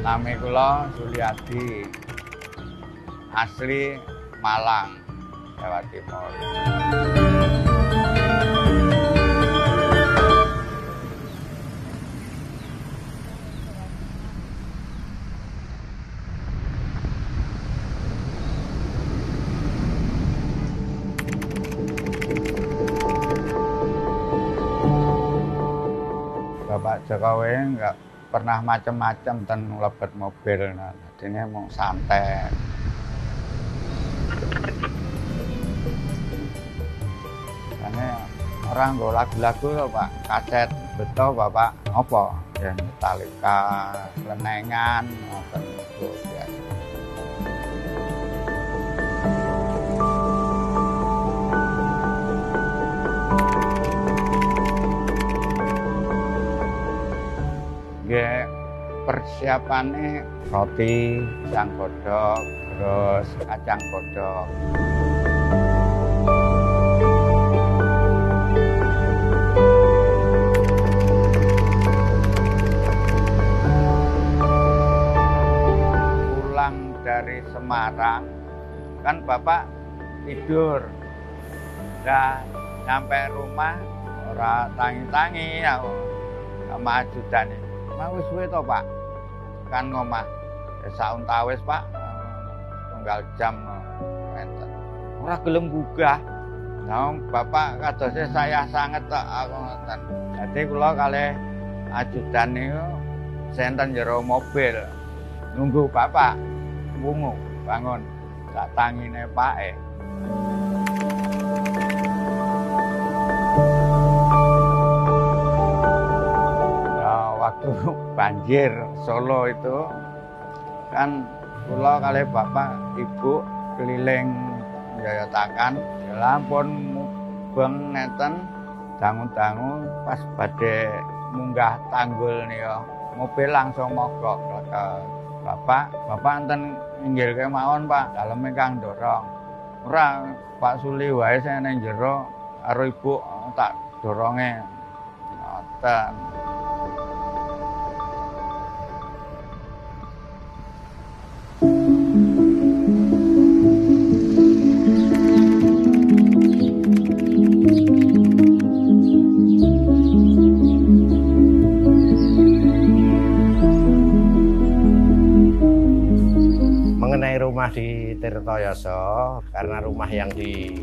Nami kula Suliadi, asli Malang, Jawa Timur. Bapak Jokowi enggak pernah macam-macam ten mlebet mobil, nah, jadinya mau santai. Karena orang nggo lagu-lagu lho Pak, kaset beto Bapak apa? Ya Metallica, Klenengan, ngoten niku biasa. Nggih, persiapane roti, pisang godhog, terus kacang godhog. Pulang dari Semarang, kan Bapak tidur. Dah sampai rumah ora tangi-tangi aku sama ajudan. Mau wis suwe to, Pak? Kan ngomah sauntawis, Pak. Tunggal jam enten. Ora gelem gugah. Nah, Bapak kadose saya sanget tok aku ngoten. Dadi kula kalih ajudan niku senten jero mobil. Nunggu Bapak wungu bangun. Sak tangine Pake. Waktu banjir Solo itu kan kula kalih bapak ibu keliling Joyotakan, ya ampun mubeng ngeten dangu-dangu pas badhe munggah tanggul nika mobil langsung mogok ke bapak, bapak enten inggil kemawon Pak, daleme kang ndorong. Ora Pak Suli wae sing ning jero karo ibu tak doronge. Ngoten. Mengenai rumah di Tirtoyoso, karena rumah yang di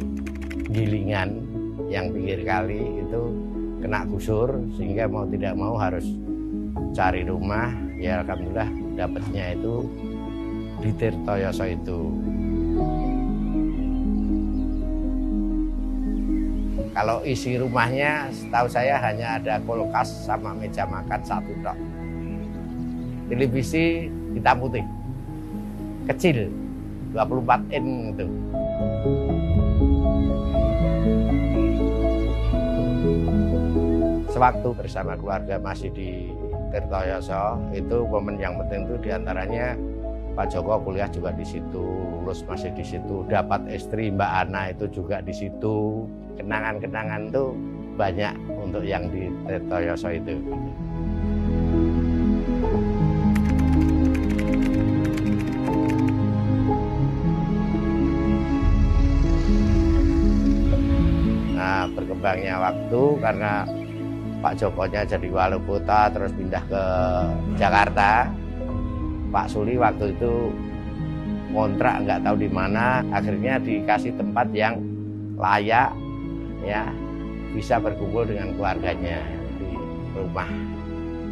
Gilingan, yang pinggir kali itu kena gusur, sehingga mau tidak mau harus cari rumah. Ya alhamdulillah dapatnya itu di Tirtoyoso itu. Kalau isi rumahnya, setahu saya hanya ada kulkas sama meja makan satu tok. Televisi hitam putih, kecil, 24 in gitu. Sewaktu bersama keluarga masih di Tirtoyoso, itu momen yang penting itu diantaranya Pak Joko kuliah juga di situ, lulus masih di situ, dapat istri Mbak Ana itu juga di situ. Kenangan-kenangan itu banyak untuk yang di Tirtoyoso itu. Nah, berkembangnya waktu karena Pak Jokonya jadi wali kota terus pindah ke Jakarta. Pak Suli waktu itu kontrak nggak tahu di mana, akhirnya dikasih tempat yang layak, ya bisa berkumpul dengan keluarganya di rumah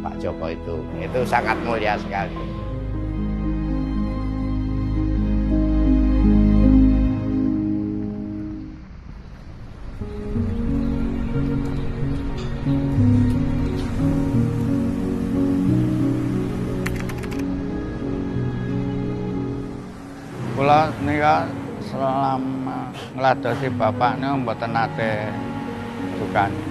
Pak Joko itu. Itu sangat mulia sekali. Kula nika selama ngladosi bapak niku mboten nate dukani.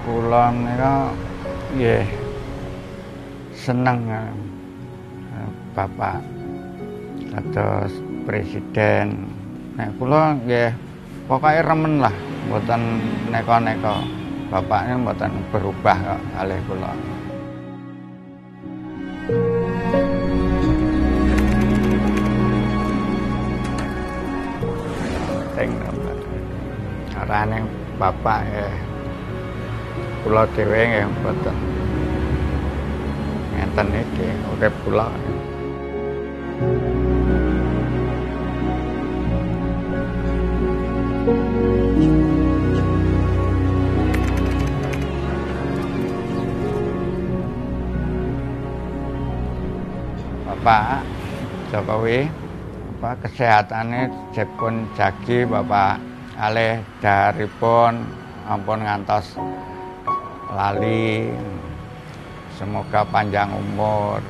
Kula nika nggih seneng Bapak kados presiden. Nek kula nggih pokoke remen lah, mboten neko-neko. Bapaknya mboten berubah kok kalih kula. Sing arane bapak nggih kula dhewe nggih mboten ngenten iki urip kula. Bapak Jokowi, apa kesehatannya dipun jagi Bapak, alih daripun ampun ngantos lali, semoga panjang umur.